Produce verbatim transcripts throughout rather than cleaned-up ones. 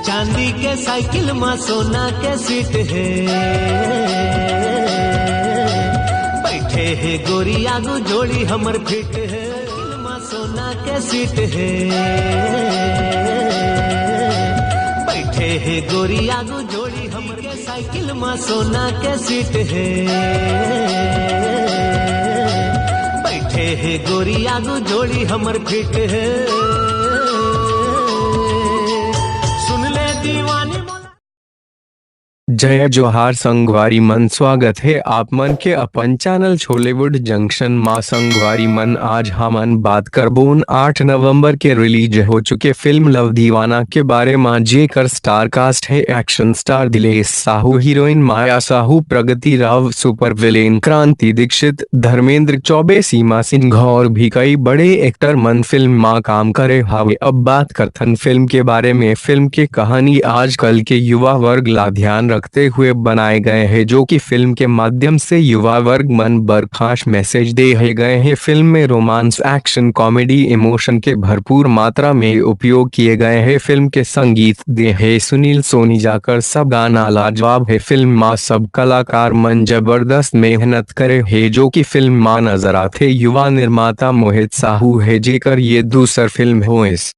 चांदी के साइकिल मा सोना के सीट हे, बैठे हे गोरी आगू जोड़ी हमर फिट हे। साइकिल मा सोना के सीट हे, बैठे हे गोरी आगू जोड़ी हमर के। साइकिल मा सोना के सीट हे, बैठे हे गोरी आगू जोड़ी हमर फिट हे। सुन ले दीवानी मोला। जय जोहार संगवारी मन, स्वागत हे आप मन के अपन चैनल छोलीवुड जंक्शन मा। संगवारी मन, आज हमन बात करबोन आठ नवंबर के रिलीज हो चुके फिल्म लव दीवाना के बारे मा, जेकर स्टार कास्ट हे action star Dilesh Sahu, heroine Maya Sahu, Pragati Rao, super villain Kranti Dixit, Dharmendra Choubey, Seema Singh और भी कई बड़े एक्टर मन फिल्म मा काम करे हावे। अब बात करथन फिल्म के बारे में। फिल्म के कहानी आजकल के युवा वर्ग ला ध्यान रखते हुए बनाए गए हे, जो कि फिल्म के माध्यम से युवा वर्ग मन बर खास मैसेज दे हे गए हे। फिल्म में रोमांस, एक्शन, कॉमेडी, इमोशन के भरपूर मात्रा में उपयोग किए गए हे। फिल्म के संगीत दे हे सुनील सोनी, जाकर सब गाना लाजवाब हे। फिल्म मा सब कलाकार मन जबरदस्त मेहनत करे हे, जो कि फिल्म मा नजर आथे। युवा निर्माता मोहित साहू हे, जेकर ये दूसर फिल्म होइस।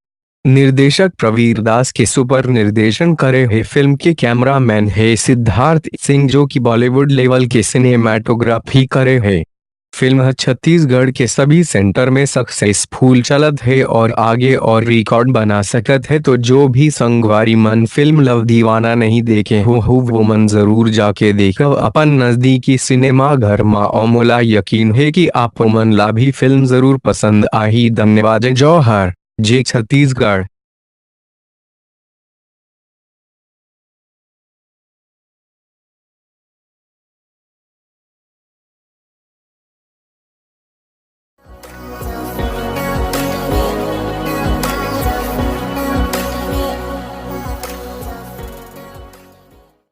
निर्देशक प्रवीर दास के सुपर निर्देशन करे हे। फिल्म के कैमरामैन हे सिद्धार्थ सिंह, जो कि बॉलीवुड लेवल के सिनेमैटोग्राफी करे हे। फिल्म ह छत्तीसगढ़ के सभी सेंटर में सक्सेसफुल चलत हे और आगे और रिकॉर्ड बना सकत हे। तो जो भी संगवारी मन फिल्म लव दीवाना नहीं देखे हो, हो वो मन जरूर जाके देखव अपन नजदीकी सिनेमा घर मा, और मोला यकीन हे कि आप मन ला भी फिल्म जरूर पसंद आही। धन्यवाद। जय जोहार, जय छत्तीसगढ़।